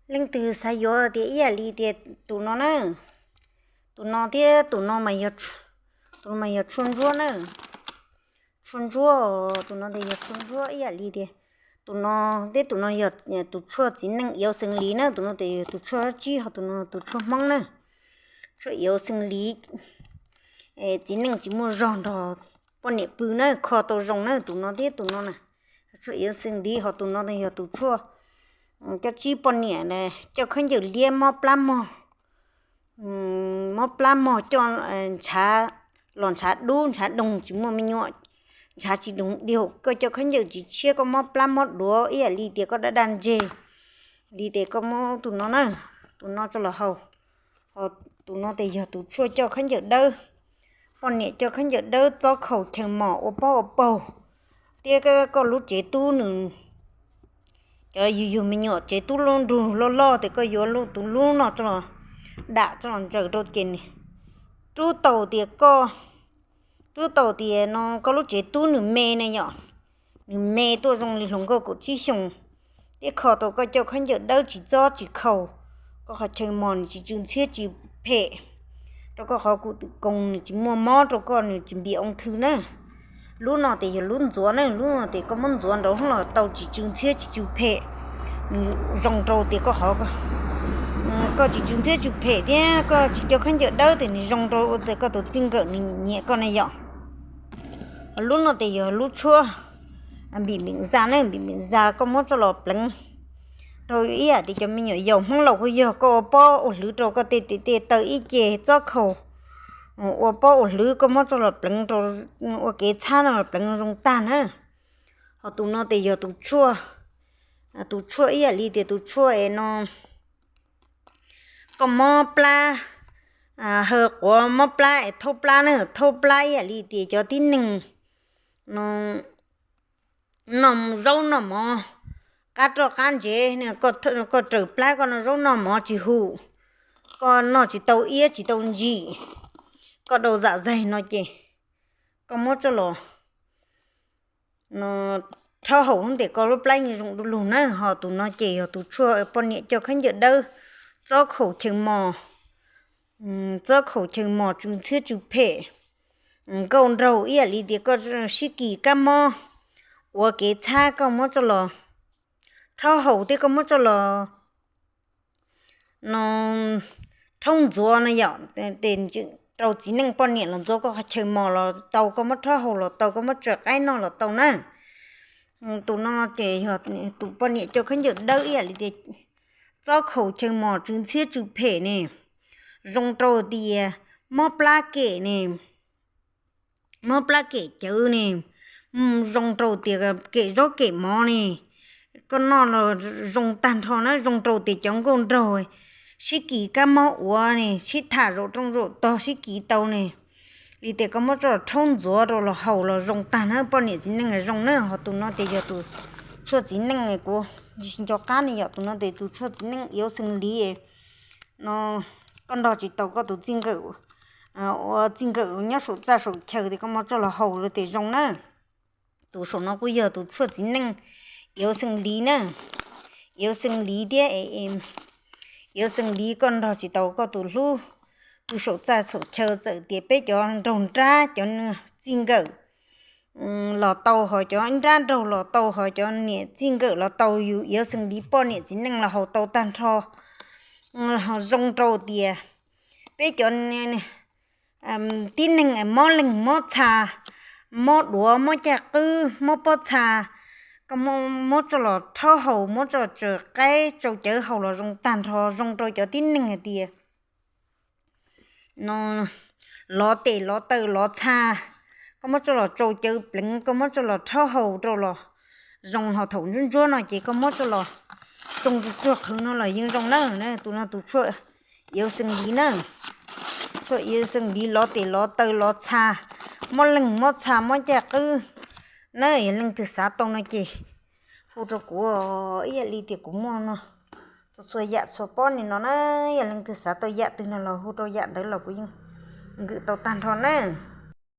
Leej twg xav yuav tias ib yam li tias tus no na, tus no thiab tus no mas yog, tus no mas yog tshuaj ntsuab na, tshuaj ntsuab, tus no tias yog tshuaj ntsuab ib yam li tias tus no thiab tus no yog tus tshuaj txiv neej iauv xees li na, tus no tias yog tus tshuaj dab tsi ho tus no tus tshuaj hmoob na, tshuaj iauv xees li. Txiv neej tsis muaj zog nrog poj niam pw na, kho tau zoo na, tus no thiab tus no na, tshuaj iauv xees li. Ho tus no yog tus tshuaj coj tsib poj niam, coj khaub ncaws liab mob plab mog, mob plab mog coj ntshav, los ntshav dub ntshav doog tsis muaj me nyuam, ntshav tsis doog diaum, koj coj khaub ncaws tsis tshiab, koj mob plab mob duav ib yam li tias koj dab daj ntseg li tias koj muab tus no na, tus no tso los haus. Ho tus no tias yog tus tshuaj coj khaub ncaws dawb, poj niam coj khaub ncaws dawb txob khaus chaw mos ua pob ua paug, thiab koj lub tsev tub nws, cov yug yug me nyuam tsev tub lub nrug loj loj tias koj yuav tus lub no tso los dam tso los ntsaws rau ces nws rub tau tias koj, rub tau tias no koj lub tsev tub nws me na yom, nws me tuaj zoo li hluas nkauj kaum tsib xyoos, thiab kho tau koj coj khaub ncaws dawb tsis txob tsis khaus, koj qhov chaw mos nws tsis tsw ntxhiab tsis phem, rau koj qhov kum twm koos nws tsis muaj mob rau koj, nws tsis npias oo thw na. Lub no tias yog lub ntxuav na, lub no tias koj muab ntxuav nraud los tau tsis tsw ntxhiab tsis tsw phem, nws zoo rau tias koj qhov, koj tsis tsw ntxhiab tsw phem thiab koj tsis coj khaub ncaws dawb tias nws zoo rau tias koj tus txij nkawm nws nyiam koj na yom. Lub no tias yog lub tshuaj npim meem zas na, npim meem zas koj muab tso los pleev rau ib yam tias cov me nyuam yaus Hmoob laus kuj yog, koj ua pob ua hlwv rau koj tej tes tej taw ib ce txob khaus, ua pob ua hlwv koj muab tso los pleev rau, ua kev txhab no los pleev zoo tag na. Ho tus no tias yog tus tshuaj, tus tshuaj ib yam li tias tus tshuaj es no koj mob plab, haw quav mob plab es thaub plab na, thaub plab ib yam li tias cov tib neeg no noj zaub noj mov qab roj qab ntsev, koj raws plab koj noj zaub noj mov tsis hum, koj noj tsis tau iab tsis tau ntsim, koj đau dạ dày no ces koj muab tso los rhaub haus hnub ntes koj lub plab yeej zoo du lug na. Ho tus no ces yog tus tshuaj poj niam coj khaub ncaws dawb txob khaus chaw mos, txob khaus chaw mos tsw ntxhiab tsw phem, nkauj nraug ib yam li tias koj sib kis kab mob, ua kev txhab koj muab tso los rhaub haus thiab koj muab tso los no rhaub ntxuav no yom, tes rau txiv neej poj niam los ntxuav koj qhov chaw mos los tau, koj muab rhaub haus los tau, koj muab tsaws qaib noj los tau na. Tus no ces yog tus poj niam coj khaub ncaws dawb ib yam li tias txob khaus chaw mos tsw ntxhiab tsw phem ne, zoo rau tias mob plab kem ne, mob plab kem cawv ne, zoo rau tias kem zaub kem mov ne, koj noj los zoo tag nrho na, zoo rau tias cov nkauj nraug sib kis kab mob ua ne, sib tham zaum rooj zaum tog sib kis tau ne, li tias koj muab tso rhaub ntxuav rau los haus los zoo tag na, poj niam txiv neej zoo na. Ho tus no ces yog tus tshuaj txiv neej kuv tsis nco qab ne yom, tus no ces tus tshuaj txiv neej iauv xees li no, koj nrog tsis tau koj tus txij nkawm, ua txij nkawm nyob saum txaj saum chaw tias koj muab tso los haus los tias zoo na. Tus saum no kuj yog tus tshuaj txiv neej iauv xees li na, iauv xees li thiab, iauv xees li koj nrog tsis tau koj tus hlub pw saum txaj saum chaw, txawm tias peb cov nraug nrab cov txij nkawm los tau, ho cov nrab nraug los tau, ho cov niam txij nkawm los tau, yus iauv xees li poj niam txiv neej los haus tau tag nrho. Zoo rau tias peb cov tib neeg mob leeg mob txha, mob duav mob caj qwb mob pob txha, koj muab tso los rhaub haus, muab tso tsaws qaib tsau cawv haus los zoo tag nrho, zoo rau cov tib neeg hais tias no lov tes lov taw lov txha, koj muab tso los tsau cawv pleev, koj muab tso los rhaub haus rau los zoo. Ho thaum ntsuab ntsuab no ces koj muab tso los tsoo tsuag qhwv no los yeej zoo na. Tus no tus tshuaj iauv xees li na, tshuaj iauv xees li lov tes lov taw lov txha, mob leeg mob txha mob caj qwb na. Yog leej twg xav tau no ces hu rau kuv, ib yam li tias kuv muaj no txhua txhua yam txhua pob ni no na. Yog leej twg xav tau yam twg no los hu rau yam ntawd los kuv yeej nkwm tau tag nrho na.